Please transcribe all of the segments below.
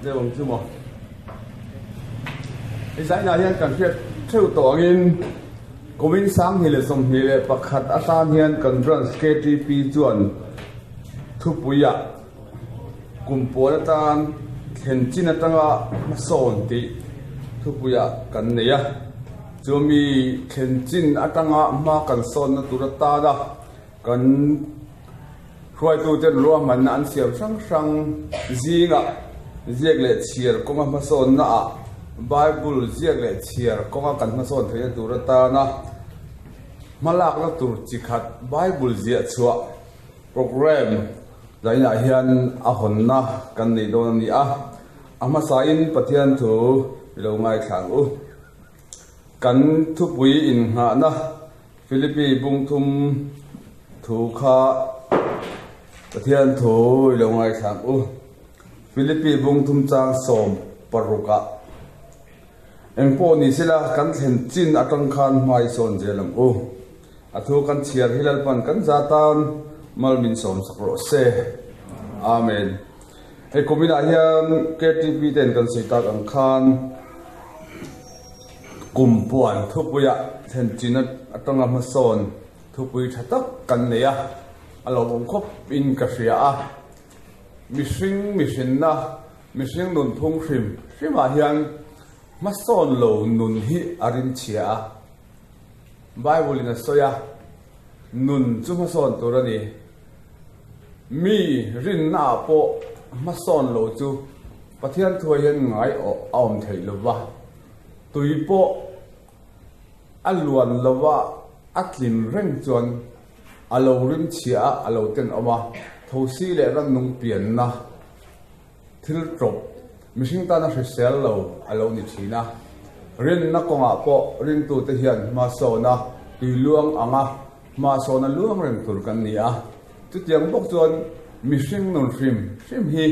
deuh ang chu maw. Hei zainah hian kan hriat theuh tawh angin kumin 2021 atan hian kan branch ktp chuan thupuiah kum pawl atan thlen chin atanga hmasawn tih thupuiah kan nei a. Chumi thlen chin atanga hma kan sawnna tur atana kan hruaituten ruahmanna an siam hrang hrang zingah ziak leh chhiar kawnga hmasawnnaah Bible ziak leh chhiar kawnga kan hmasawn theihna tur atana hmalakna tur chi khat Bible ziah chhuah Programme zainah hian a hawnna kan nei dawn a ni a, a hmasain Pathian thu i lo ngaithla ang u. Kan thupui innghahna Philippi bungthum thu kha Pathian thu i lo ngaithla ang u. Philippi bungthum chang 16 ah engpawh ni sela kan thlen chin atang khan hmai sawn zel ang u. A thu kan chhiar hi Lalpan kan za tan mal min sawm sak rawh se. Amen. Hei kuminah hian KTP ten kan sawi tak ang khan kum puan thupuiah thlen chin atanga hmasawn thupui tha tak kan nei a, a lawmawm khawp in ka hria a. Mihring mihrinna, mihring nunphung hrim hrimah hian hmasawn lo nun hi a rinchhia a. Bible in a sawi a, Nun chu hmasawn tur a ni. Mi rinna ah pawh hmasawn lo chu Pathian thuai hian ngai awh a awm theih lo va, tui pawh a luan lo va a tlin reng chuan a lo rim chhia a, a lo tenawm a, thosi leh rannung pianna Thil tawp, mihring tana hrisel lo a lo ni thin a. Rinna kawngah pawh ringtute hian hmasawna tui luang anga hmasawna luang reng tur kan ni a. Chutiang bawk chuan mihring nun hrim hrim hi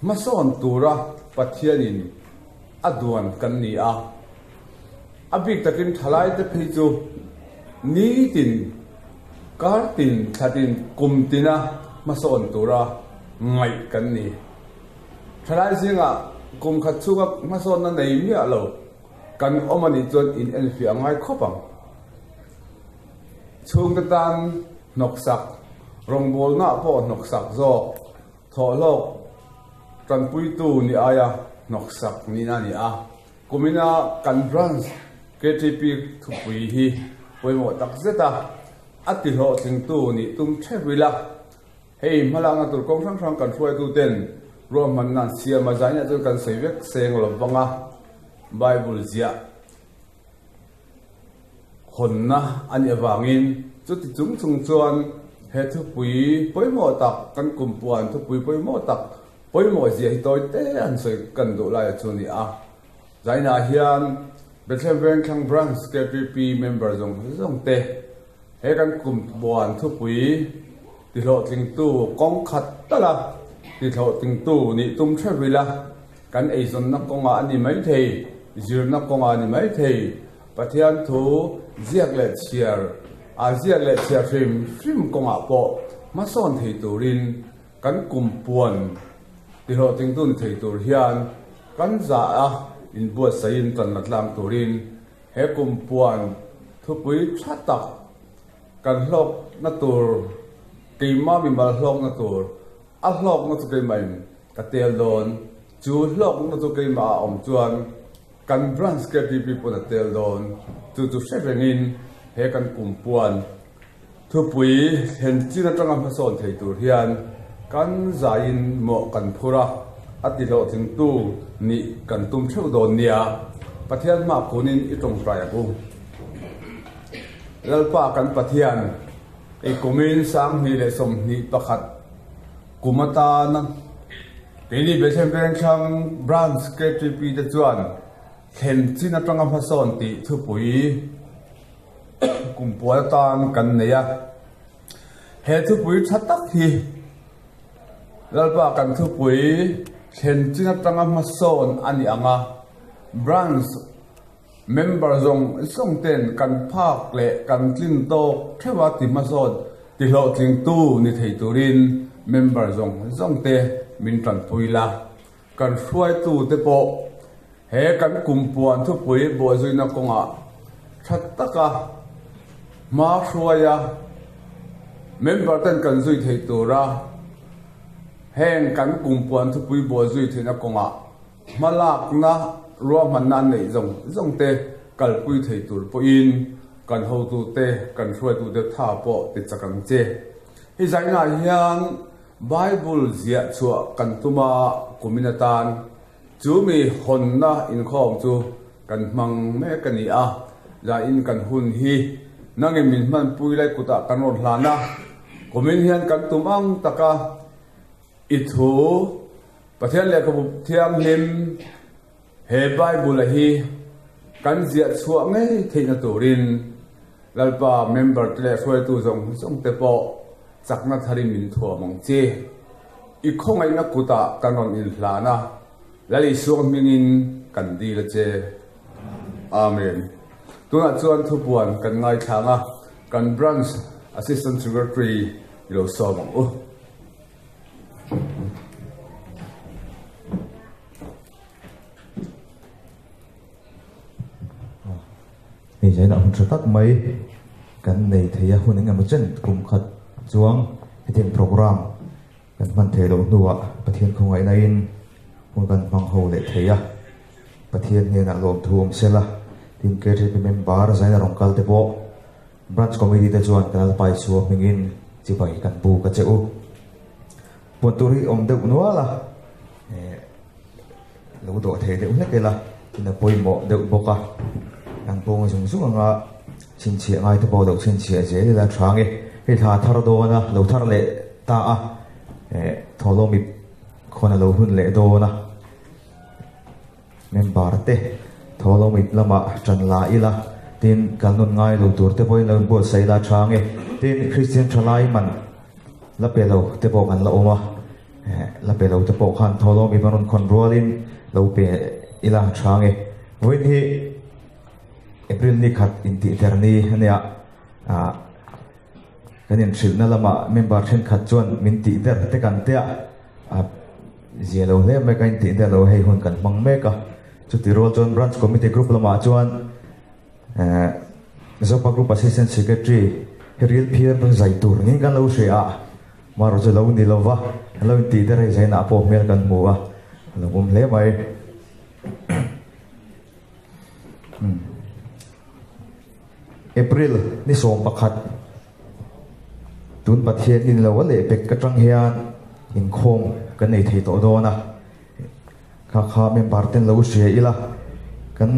hmasawn tura Pathianin a duan kan ni a. A bik takin thalaite phei chu nitin, kar tin, thla tin, kum tina hmasawn tura ngaih kan ni. Thalai zingah kum khat chhunga hmasawnna nei miah lo kan awm a nih chuan in enfiah a ngai khawp ang. Chhungte tan hnawksak, rawngbawlnaah pawh hnawksak zawk, thawhhlawk tanpuitu ni aia hnawksak nihna a ni a. Kumina kan Branch ktp thupui hi pawimawh tak zet a, a ti hlawhtlingtu nih tum theuh ila, hei hmalakna tur kawng hrang hrang kan hruaituten ruahmanna an siam a, zainah chuan kan sawi vek seng lo vang a, Bible ziah hawnna a nih avangin chuti chung chung chuan he thupui pawimawh tak kan kumpuan thupui pawimawh tak Pawimawh zia hi tawi te an sawi kan duh lai a chu a ni a. Zainah hian Bethlehem Vengthlang Branch KPP member zawng zawng te he kan kum buan thupui tihlawhtlingtu kawng khat tala tihlawhtlingtu nih tum theuh ila kan eizawnna kawngah a ni maithei, zirna kawngah a ni maithei, Pathian thu ziak leh chhiar a ziak leh chhiar hrim hrim kawngah pawh hmasawn thei turin Kan kum puan tihlawhtingtu ni thei tur hian kan zah a inbuatsaihin tan la tlang turin he kum puan thupui tha tak kan hlawkna tur keimah mimal hlawkna tur a hlawkna chu keimahin ka tel dawn chu hlawkna chu keimah a awm chuan kan branch KTP pawn a tel dawn chu chu hre rengin he kan kum puan Thupui thlen chin atanga hmasawn thei tur hian kan zaiin mawh kan phur a, a tihlawhtlingtu nih kan tum theuh dawn nia. Pathian hma kunin i tawngtai ang u. Lalpa kan Pathian, i kumin 2021 kum atana keini Bethlehem Vengthlang Branch KTP te chuan thlen chin atanga hmasawn tih thupui Kum pual atan kan nei a, he thupui tha tak hi Lalpa kan thupui thlen chin atanga hmasawn a ni ang a, Branch member zawng zawng ten kan phak leh kan tlin tawk theuh a ti hmasawn ti hlawhtlingtu ni thei turin member zawng zawng te min tanpui la. Kan hruaitute pawh he kan kumpuan thupui bawhzuina kawngah tha taka hma hruaia member ten kan zui theih tura heng kan kumpuan thupui bawhzui theihna kawngah hmalakna ruahmanna an neih zawng zawng te kalpui thei tur pawhin kan hotute kan hruaitute tha pawh ti chak ang che. Hei zainah hian Bible ziah chhuah kan tum a, kumin atan chu mi hawnna inkhawm chu kan hmang mek a ni a, zain kan hun hi nangin min hmanpui lai kutah kan rawn hlan a, kumin hian kan tum ang taka i thu Pathian Lehkhabu Thianghlim he Bible-a hi kan ziah chhuah ngei theihna turin Lalpa member te leh hruaitu zawng zawng te pawh Chakna tharin min thuam ang che. I khawngaihna kutah kan rawn inhlan a, Lal Isua hmingin kan dil a che. Amen. Tunah chuan thupuan kan ngaithlang a, kan Branch Assistant Secretary i lo sawm ang u. Hei zainah hun tha tak mai kan nei thei a, hun engemaw chen kum khat chuang hetiang program kan hman theih loh hnuah Pathian khawngaihnain hun kan hmang ho leh thei a, Pathian hnenah lawmthu awm sela, tin KTP member zaina rawn kal te pawh Branch Committee te chuan kan Lalpa Isua hmingin chibai kan buk a che u. Puan tur hi awm deuh nual a. Lo dawh thei deuh hlek ila tin a pawimawh deuh bawk a, an pawng zung zung anga chhinchhiah ngai te pawh lo chhinchhiah zel ila tha nge hei thla thar dawn a lo thar leh ta a eh thawhlawm ip khawn a lo hun leh dawn a member te thawhlawm ip lamah tan la ila tin kal nawn ngai lo tur te pawhin lo inbuatsaih ila tha nge tin Kristian thalai man la pe lo te pawh kan la awm a. La pe lo te pawh khan thaw lawm i va rawn khawn rualin lo pe ila tha nge. Vawiin hi April ni khat intihter ni a nia. Ah kan inhrilhna lamah member thenkhat chuan min tih der te kan tia a zia lo hle mai ka intih der lo hei hun kan hmang mek a. Chuti rual chuan Branch Committee Group lamah chuan eh Zopa Group Assistant Secretary hi ril phiar zai tur niin kan lo hria a. Marawh chu lo ni lo va, an lo intih der hei zainah pawh hmel kan hmu a, a lo awm hle mai. April ni 11 tun Pathian in lo a leh pek atang hian inkhawm kan nei thei tawh dawn a, kha kha member ten lo hria ila kan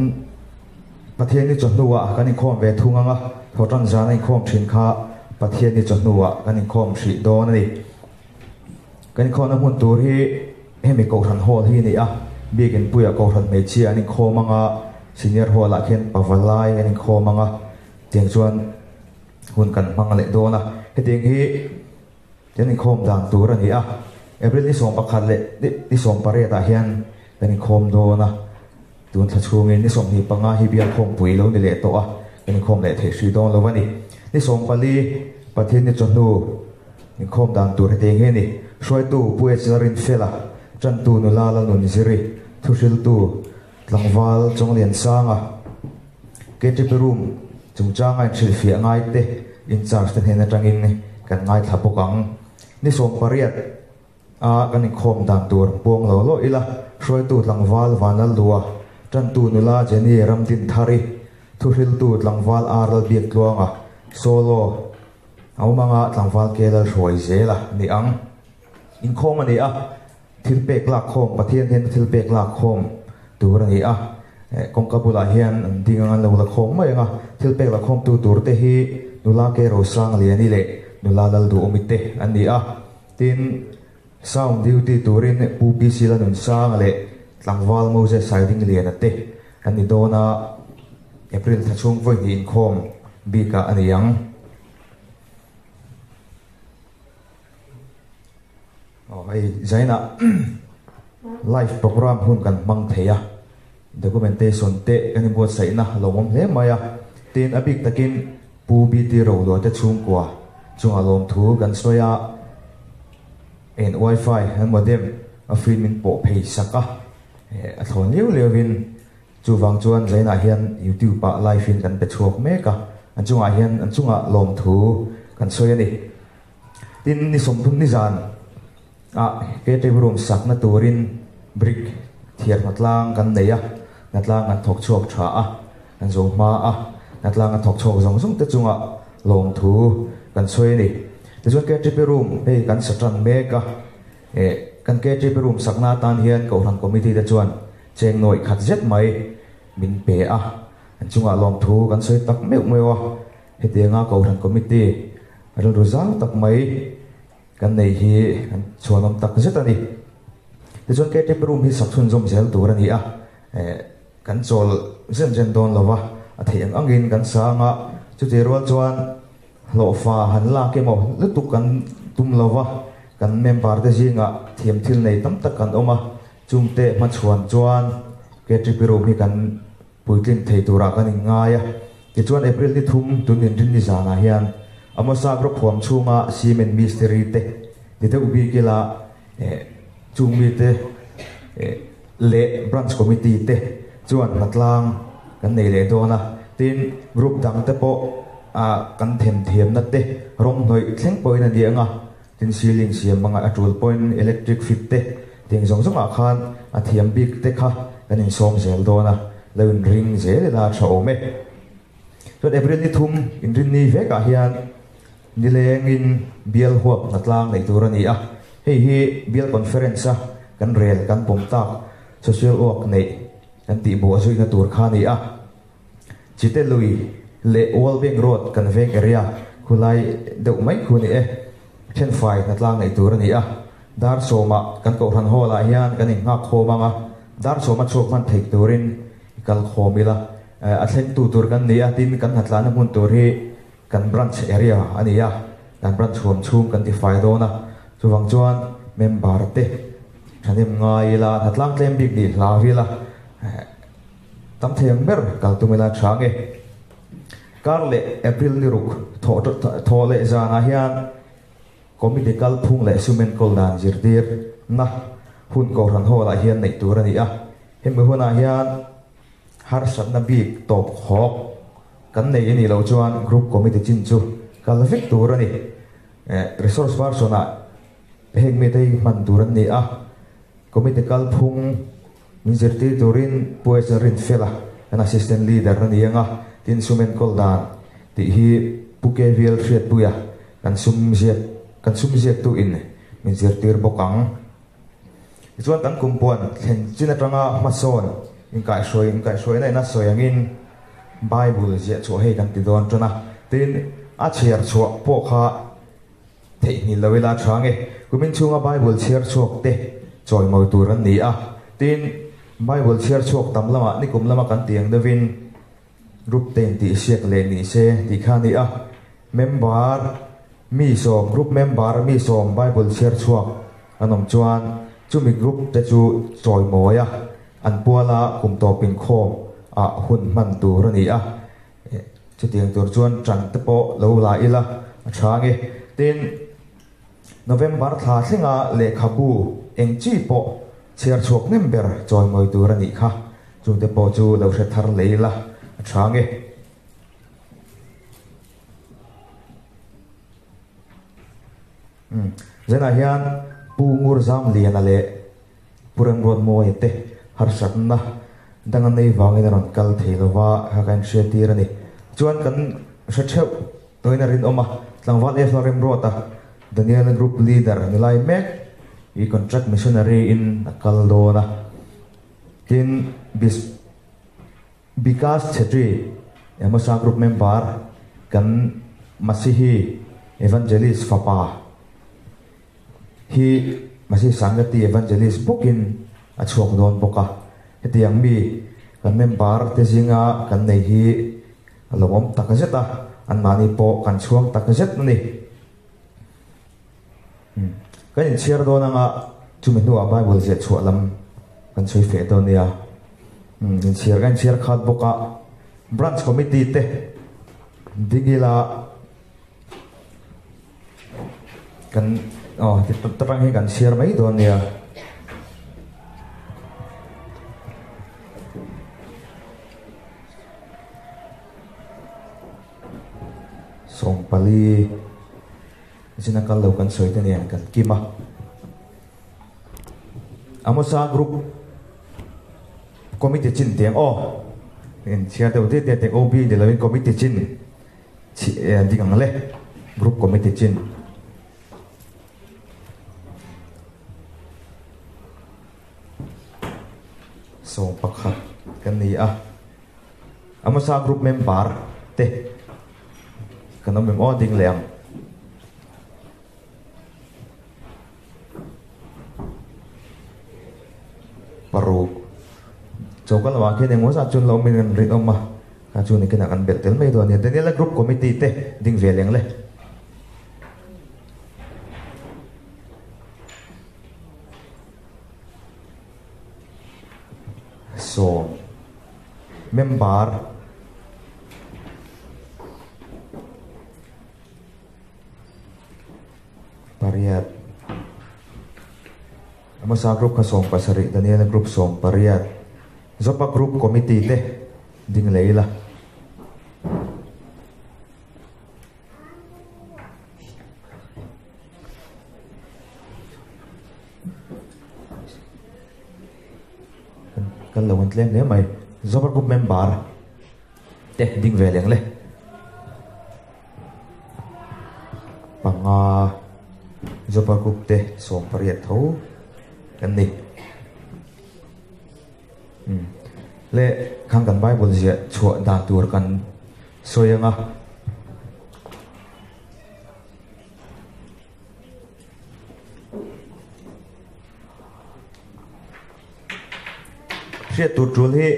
Pathian ni chawhnuah kan inkhawm ve thung ang a, thawhtan zana inkhawm thin kha Pathian ni chawhnuah kan inkhawm hrih dawn a ni. Kan inkhawmna hmun tur hi hemi Kohhran Hall hi a ni a, Biakin puiah Kohhran hmeichhia an inkhawm ang a, Senior Hall-ah khian Pavalai an inkhawm ang a, tiang chuan hun kan hmang leh dawn a, hetiang hi Kan inkhawm dan tur a ni a, April ni 11 leh ni 18 ah hian kan inkhawm dawn a, tun thla chhungin ni 25 hi bial khawmpui lo ni leh tawh a, kan inkhawm leh theih hrih dawn lo a ni. Ni 14 Pathian ni chawhnu inkhawm dan tur hetiang hi a ni, Hruaitu Pu H Lalrinfela, Tantu Nula Lalnunziri, Thuhriltu Tlangval Chawngliansanga, KTP Room chungchanga inhrilhfiah ngaite in-charge te hnen atangin kan ngaithla bawk ang. Ni 18 a kan inkhawm dan tur puang lo lawh ila, hruaitu tlangval Vanlaldua, tantu nula Jenny Ramdinthari, thuhriltu tlangval R Lalbiaktluanga, solo a awm anga tlangval K Lalhruai zela ni ang. Inkhawm a ni a. Thil pek lak khawm, Pathian hian thil pek lak khawm tur a ni a, kawngka bulah hian an ding anga an lo la khawm mai ang a, thil pek la khawmtu tur te hi nula Ke Rosangliani leh nula Lalduhawmi te an ni a, tin sound duty turin Pu PC Lanunsanga leh tlangval Moses Saidingliana te an ni dawn a, April thla chhung vawi hnih inkhawm bikah a ni ang. Aw hei zainah live program hun kan hmang thei a, documentation te kan inbuatsaihna a lo awm hle mai a, tin a bik takin Pu BT Roluah te chhungkua chungah lawmthu kan sawi a, en wifi an modem A free min pawh phei sak a, a thlawn liau liau in chuvang chuan Zainah hian YouTube ah live in kan pe chhuak mek a, an chungah hian an chungah lawmthu kan sawi a ni. Tin, ni 30 nizan ah KTV room sakna turin brick thiar hnatlang kan nei a, hnatlang an thawk chhuak tha a, an zo hma a, hnatlang an thawk chhuak zawng zawng te chungah lawmthu kan sawi a ni. Tichuan KTP room hei kan sa tan mek a, eh kan KTP room sakna atan hian Kohhran Committee te chuan cheng nawih khat zet mai min pe a, an chungah lawmthu kan sawi tak meuh meuh a, hetianga Kohhran Committee rilru zau tak mai kan nei hi an chhuanawm tak zet a ni. Tichuan KTP room hi sak chhunzawm zel tur a ni a, eh kan chawl zen zen dawn lo va, a theih ang angin kan sang a, chutih rual chuan hlawhfa han lak emaw lutuk kan tum lo va, kan member te zingah thiam thil nei tam tak kan awm a, chungte hmachhuan chuan KTP room hi kan puitlin thei turah kan inngai a. Tichuan April ni thum tun inrin ni zanah hian Amosa group huam chhunga cement mistiri te ti deuh bik ila eh chung mite eh leh branch committee te chuan hnatlang kan nei leh dawn a. Tin, group dang te pawh ah kan themthiamna te rawng hnawih thleng pawhin a ni ang a. Tin ceiling siam anga a tul pawhin electric fit te tiang zawng zawngah khan a thiam bik te kha kan insawm zel dawn a, lo inring zel ila a tha awm e. Chuan April ni thum inrinni vekah hian nilengin bial huap hnatlang neih tur a ni a, hei hi bial conference a kan rel kan pawm tak social work neih kan tihbuah zuina tur kha a ni a. Chite lui leh World Bank Road kan veng area khulai deuh mai khu a ni e. Thenfai hnatlang neih tur a ni a. Dar sawmah kan Kohhran Hall ah hian kan innghak khawm ang a, dar sawma chhuak hman theih turin i kal khawm ila. A thlengtu tur kan ni a, tin kan hnatlahna hmun tur hi kan branch area a ni a, kan branch huam chhung kan tifai dawn a. Chuvang chuan member te thahnem ngai ila, hnatlang tlem bik nih hlau ila. Tam thei ang ber kal tum ila tha nge. Kar leh April ni ruk thawh thawh leh zanah hian Committee kalphung leh sum enkawl dan zirtir na hun Kohhran Hall ah hian neih tur a ni a. Hemi hunah hian harsatna bik tawp khawk kan nei a nih loh chuan Group Committee chin chu kal vek tur a ni. Resource person ah heng mite hi hman tur an ni a. Committee kalphung Min zirtir turin Pu Ezra Rinfela kan Assistant Leader a ni ang a, tin sum enkawl dan tih hi Pu KVL Hriatpuia kan sum ziak kan sum ziaktu in min zirtir bawk ang. Tichuan kan kumpuan thlen chin atanga hmasawn inkaihhruai inkaihhruaina in a sawi angin Bible ziah chhuah hei kan ti dawn tan a, tin a chhiar chhuah pawh kha Theihnghilh lo ila tha nge? Kumin chhunga Bible chhiar chhuak te chawimawi tur an ni a. Tin, Bible chhiar chhuak tam lamah nikum lama kan tih ang deuhin group te intihsiak leh ni se tih kha a ni a. Member mi sawm, group member mi sawm Bible chhiar chhuak an awm chuan chumi group te chu chawimawi a, an puala kum tawp inkhawm ah hun hman tur a ni a. Chutiang tur chuan ṭan te pawh lo la ila a ṭha nge. Tin, November thla thlenga lehkhabu eng chi pawh chhiar chhuak hnem ber chawimawi tur a nih kha. Chungte pawh chu lo hre thar leh ila a ṭha nge. Zenah hian Pu Ngurzamliana leh Pu Remruatmawia te harsatna dang a nei vangin a rawn kal thei lo va, kha ka inhria tir a ni. Chuan kan hre theuh tawhin a rinawm a, tlangval Efla Remruata, Daniela Group Leader ni lai mek hi Contract Missionary in a kal dawn a. Tin, Bis. Bikash Chhetri, Amosa Group member, kan Masihi Evangelist fapa hi Masih Sangati Evangelist bawkin a chhuak dawn bawk a. Hetiang mi kan member te zinga kan nei hi a lo awm tak zet a, anmahni pawh kan chhuang tak zet a ni. Kan inchhiar dawn anga chumi hnuah Bible ziah chhuah lam kan sawi feh dawn nia. Inchhiar kan inchhiar khat bawk a, Branch Committee te ding ila kan aw ti ta tang hi kan chhiar mai dawn nia. Sawmpali zina kal lo kan sawi te nen kan kim a. Amosa group committee chin tiang aw in chhiar deuh diat diat tiang OB ni lovin committee chin ding ang le group committee chin. 11 kan ni a. A hmasa group member te kan awm em aw ding leh ang. Paruk choka lamah khian engmaw zat chuan lo awmin kan rinawm a, kha chu nikinah kan belh tel mai dawn a nia. Daniela group committee te ding ve leng le. Sawm member pariat a hmasa group kha 17 Daniela group 18 Zopa group committee te ding leh ila. Kan lo an tlem hle mai. Zopa group member te ding ve leng le. Panga Zopa group te 18 tho kan ni. Le khang kan Bible ziah chhuah dan tur kan sawi anga. Hriat tur tul hi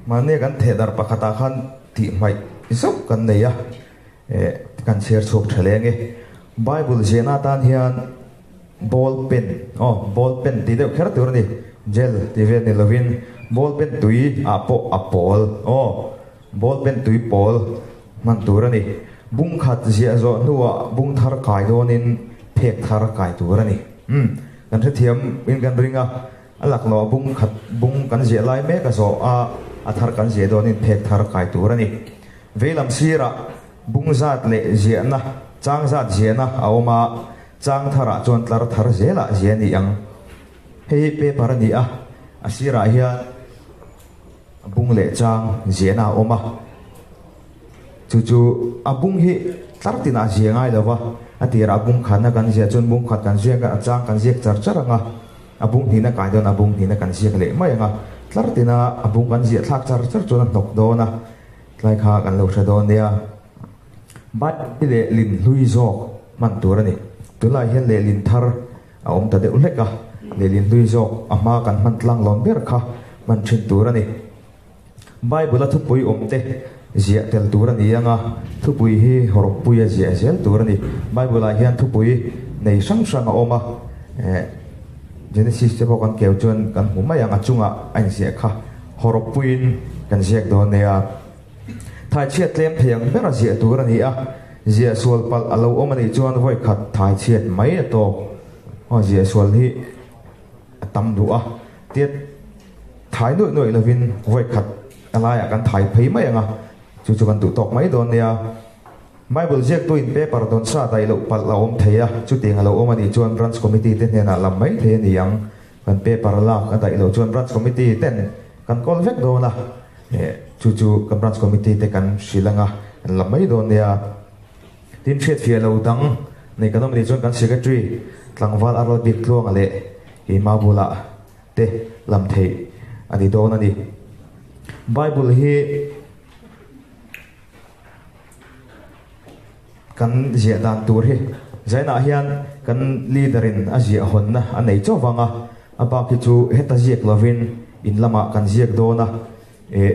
mahni kan theh darh pakhatah khan tih hmaih zauh kan nei a, eh kan chhiar chhuak tha leng e. Bible ziahna atan hian ball pen aw ball pen tih deuh kher tur a ni, gel tih vel ni lovin ball pen tui ah pawh a pawl aw ball pen tui pawl hman tur a ni. Bung khat ziah zawh hnuah bung thar kai dawnin phek thar kai tur a ni. Umm, kan hrethiam in kan ring a, a laklawh bung khat bung kan ziah lai mek a zawh a, a thar kan ziah dawnin phek thar kai tur a ni. Veilam sirah bung zat leh ziahna, chang zat ziahna a awm a, chang tharah chuan tlar thar zelah ziah a ni ang. Hei hi paper a ni a, a sirah hian bung leh chang ziahna a awm a. Chu chu a bung hi tlar tinah a zia ngai lo va, a tirah bung khatna kan ziah chuan bung khat kan ziak a, a chang kan ziak char char ang a, a bung hnihna kai dawn a bung hnihna kan ziak leh mai ang a, tlar tina a bung kan ziah thlak char char chuan a hnawk dawn a, tlai kha kan lo hre dawn nia. Bike leh lin hlui zawk hman tur a ni. Tunlai hian lehlin thar a awm ta deuh hlek a, lehlin hlui zawk a hma kan hman tlang lawn ber kha hman thin tur a ni. Bible-a thupui awmte ziah tel tur a ni ang a, thupui hi hawrawppuia ziah zel tur a ni. Bible-ah hian thupui nei hrang hrang a awm a, Genesis te pawh kan keu chuan kan hmu mai ang, a chungah a inziah kha hawrawppuiin kan ziak dawn nia. Thaichhiat tlem thei ang bera ziah tur a ni a, ziah sual palh a lo awm a nih chuan vawikhat thaichhiat mai a tawk. Aw ziah sual hi a tam duh a, tiat. Thai nuaih nuaih lovin vawi khat a laiah kan thai phei mai ang a, chu chu kan duh tawk mai dawn nia. Bible ziaktuin paper dawn sa daih loh palh a awm thei a, chutiang a lo awm a nih chuan Branch Committee te hnenah lam mai thei a ni ang. Kan paper lak a daih loh chuan Branch Committee ten kan kawl vek dawn a, chu chu kan Branch Committee te kan hrilh ang a, kan lam mai dawn nia. Tin hriatfiah lo dang nei kan awm a nih chuan kan Secretary tlangval Arnold Biaktluanga leh keimah bulah te lam theih a ni dawn a ni. Bible hi kan ziah dan tur hi zainah hian kan leader in a ziah hawnna a nei chauh vang a, a bak hi chu heta ziak lovin in lamah kan ziak dawn a, eh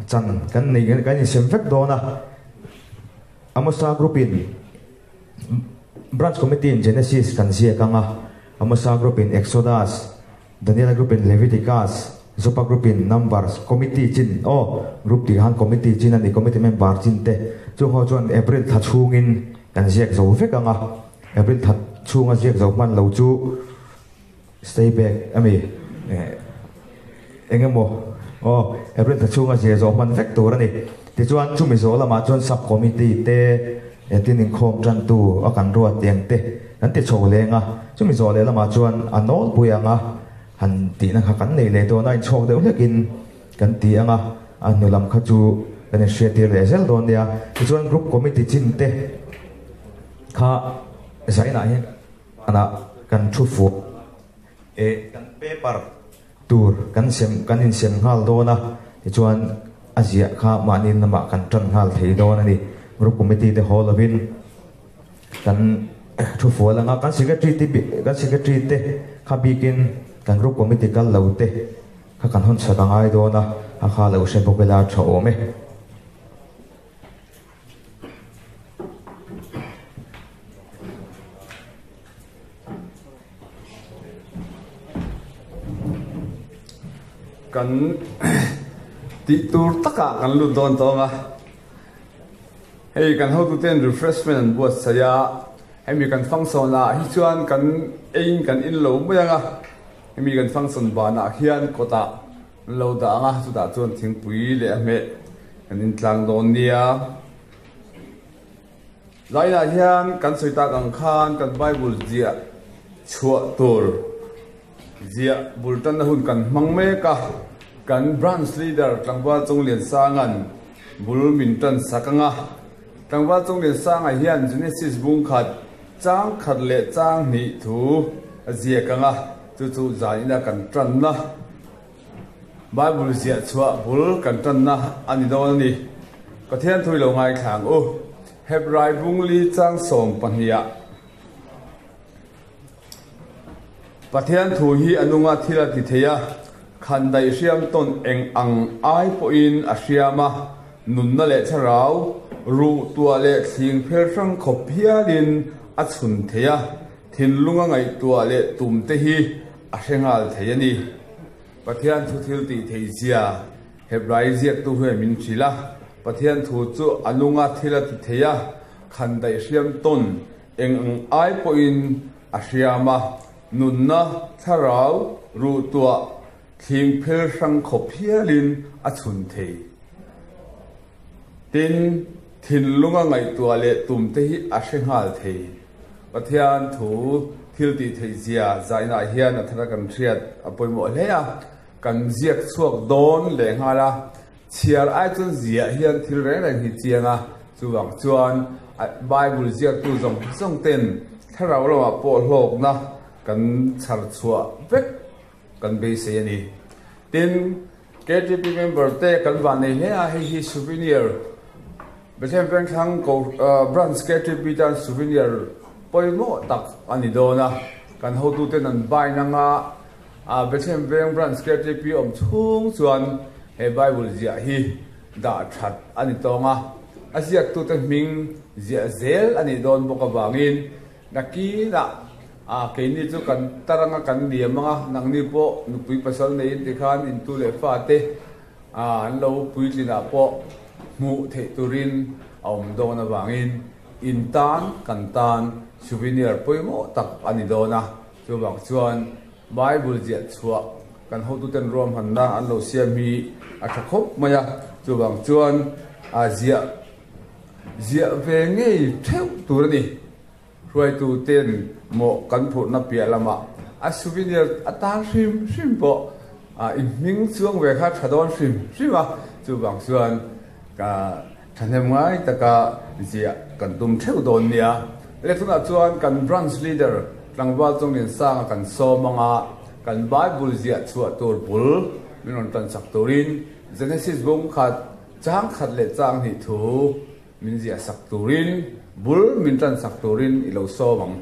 chan kan nei kan insem vek dawn a. Amosa group in Branch Committee in Genesis kan ziak ang a, Amosa Group in Exodus, Daniela Group in Leviticus, Zopa Group in Numbers, Committee chin, aw, Group tih khan Committee chin a ni, Committee member chin te, chung ho chuan April thla chhungin kan ziak zo vek ang a, April thla chhunga ziak zo hman lo chu stay back a mi, eng emaw. Aw, April thla chhunga ziah zawh hman vek tur a ni. Tichuan, chumi zawh lamah chuan Sub Committee te, tin inkhawm tantu a kan ruat eng te kan ti chho leng a. Chumi zawh leh lamah chuan a nawlpui ang a, han tihna kha kan nei leh dawn a, inchhawk deuh hlekin kan ti ang a, a hnu lam kha chu kan inhriattir leh zel dawn nia. Tichuan, Group Committee chin te kha zainah hian kan kan thu fuh e, kan paper tur kan sem kan insem nghal dawn a, tichuan a ziah kha mahni lamah kan tan nghal thei dawn a ni. Group Committee te haw lovin kan thu fual ang a, kan Secretary te kan Secretary te kha bikin kan Group Committee kal lo te kha kan hawn chhat a ngai dawn a, a kha lo hre bawk ila tha awm e. Kan tih tur takah kan lut dawn tawng a, hei kan hotuten refreshment an buatsaih a, hemi kan function ah hi chuan kan eiin kan in lo mai ang a, hemi kan function banah hian kawtah an lo dah ang a, chutah chuan thingpui leh a hmeh kan intlang dawn nia. Lainah hian kan sawi tak ang khan kan Bible ziah chhuah tur ziah bul tanna hun kan hmang mek a, kan Branch Leader Tlangval Chungliansanga'n bul min tan sak ang a. Tlangval Chungliansanga hian Genesis bung khat, chang khat leh chang hnih thu a ziak ang a, chu chu zanina kan tanna. Bible ziah chhuah bul kan tanna a ni dawn a ni. Pathian thui lo ngaithla ang u. Hebrai bungli chang sawmpahniha Pathian thu hi a nunga thil a ti thei a, khan daih hriam tawn eng ang ai pawhin a hriam a, nunna leh thlarau, ruh tuah leh thling phel hrang khawp hialin a chhun thei a, thinlunga ngaihtuah leh tum te hi a hre nghal thei a ni. Pathian thu thil tih theih zia Hebrai ziaktu hian min hrilh a, Pathian thu chu a nunga thil a ti thei a, khan daih hriam tawn eng ang ai pawhin a hriam a, nunna, thlarau, ruh tuah, thling phel hrang khawp hialin a chhun thei. Tin, thinlunga ngaihtuah leh tum te hi a hre nghal thei. Pathian thu thil tih theih zia zainah hian a thara kan hriat a pawimawh hle a, kan ziak chhuak dawn leh nghal a, chhiar ai chuan ziah hian thil reng reng hi chiang a, chuvang chuan Bible ziaktu zawng zawng ten thlarau lamah pawh hlawkna kan chhar chhuah vek kan beisei a ni. Tin, KTP member te kan van nei hle a, hei hi souvenir Bethlehem Vengthlang ko branch KTP tan souvenir pawimawh tak a ni dawn a, kan hotuten an bind anga Bethlehem Veng branch KTP awm chhung chuan he Bible ziah hi dah that a ni tawng a, a ziaktute hming ziah zel a nih dawn bawk avangin Nakinah ah keini chu kan tar anga kan liam anga, nangni pawh nupui pasal neiin tikhan intu leh fate ah an lo puitlinah pawh hmuh theih turin a awm dawn avangin in tan kan tan souvenir pawimawh tak a ni dawn a, chuvang chuan Bible ziah chhuah kan hotuten ruahmanna an lo siam hi a tha khawp mai a, chuvang chuan ah ziah Ziah ve ngei theuh tur a ni. Hruaitu ten mawh kan phurhna piah lamah a souvenir atan hrim hrim pawh i hming chuang ve kha tha dawn hrim hrim a, chuvang chuan ka thahnem ngai taka ziah kan tum theuh dawn nia. Le tunah chuan kan branch leader tlangval Chawngniansanga kan sawm anga kan Bible ziah chhuah tur bul min rawn tansak turin Genesis bung khat Chang khat leh chang hnih thu min ziah sak turin, bul min tan sak turin i lo sawm ang.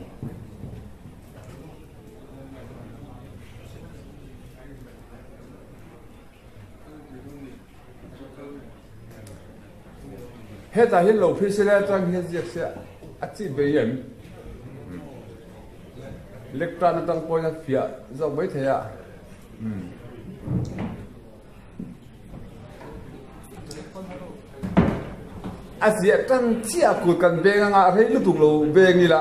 Hetah hian lo phei sela chuan hian ziak se a chi bei em? Lectern atang pawhin a fiah zawk mai thei a. A ziah tan chiah kut kan veng anga a rei lutuk lo veng ila.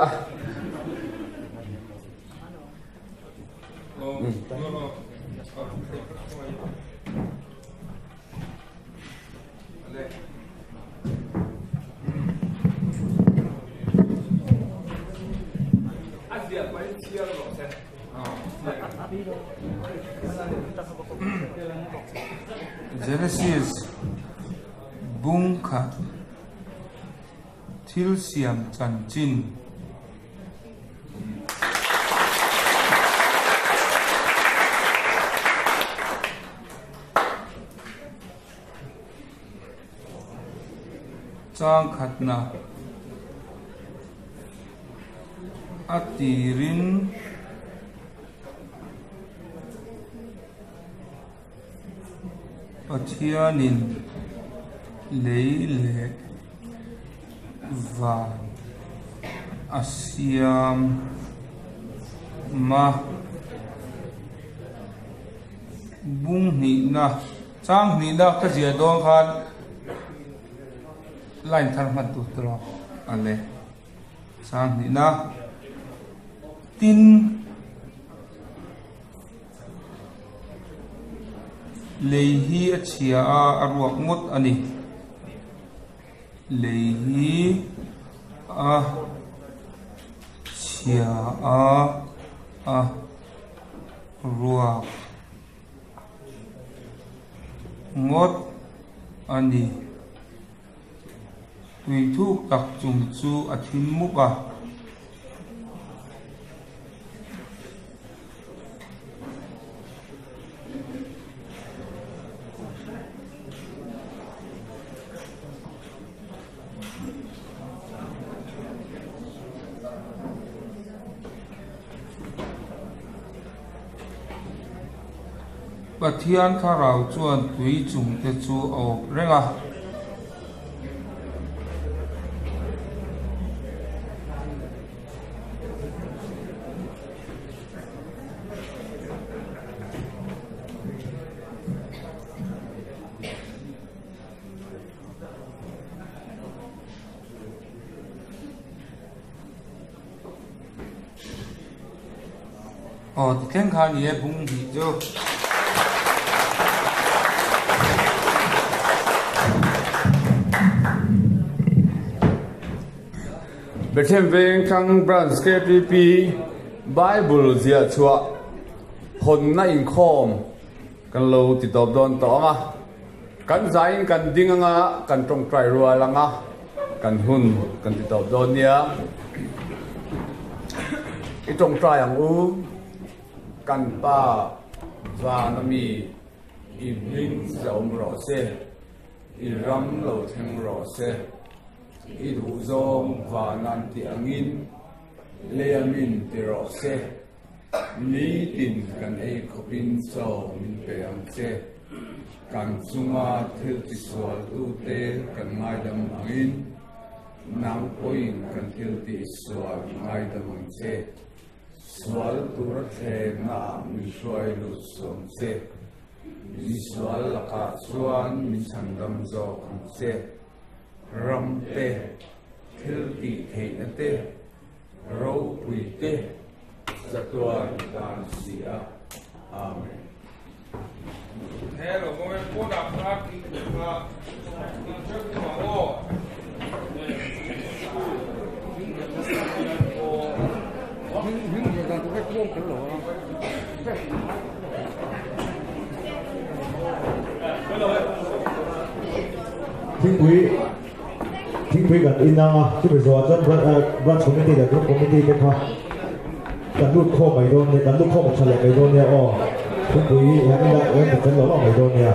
Genesis bung khat thil siam chanchin. Chang khatna a tirin Pathianin lei leh van a siam a. Bung hnihna chang hnihna ka ziah dawn khan line thar hman tur te rawh a le chang hnihna tin lei hi a chhia a a ruak ngawt a ni lei hi a chhia a a ruak ngawt a ni. Tui thuk tak chung chu a thim mup a. Pathian thlarau chuan tui chung te chu a awp reng a. Aw ti thleng kha a ni e bung hnih chu. Bethlehem Vengthlang Branch KPP Bible ziah chhuah hawnna inkhawm kan lo ti tawp dawn tawh ang a. Kan zaiin kan ding anga kan tawngtai rual anga kan hun kan ti tawp dawn nia. I tawngtai ang u, kan Pa vana mi i hming zahawm rawh se, i ram lo thleng rawh se, i duhzawng vanan tih angin leia min ti rawh se. Nitin kan ei khawpin chaw min pe ang che. Kan chunga thil tisualtute kan ngaidam angin nang pawhin kan thil tihsual ngaidam ang che. Sual tura thlennaah min hruai lut suam che. Misual lakah chuan min chhandam zawk ang che. Ram te, thil tih theihna te, Ropui te chatuan dan si a. Amen. Hello, mawi pawnah kha thingpui kha in hrep tum ang aw. Thingpui Thingpui kan in ang a, chumi zawhah chuan Branch Committee leh Group Committee te kha kan lut khawm mai dawn nia, kan lut khawm a tha leh mai dawn nia aw. Thingpui hi han in a, kan fel lo lo mai dawn nia.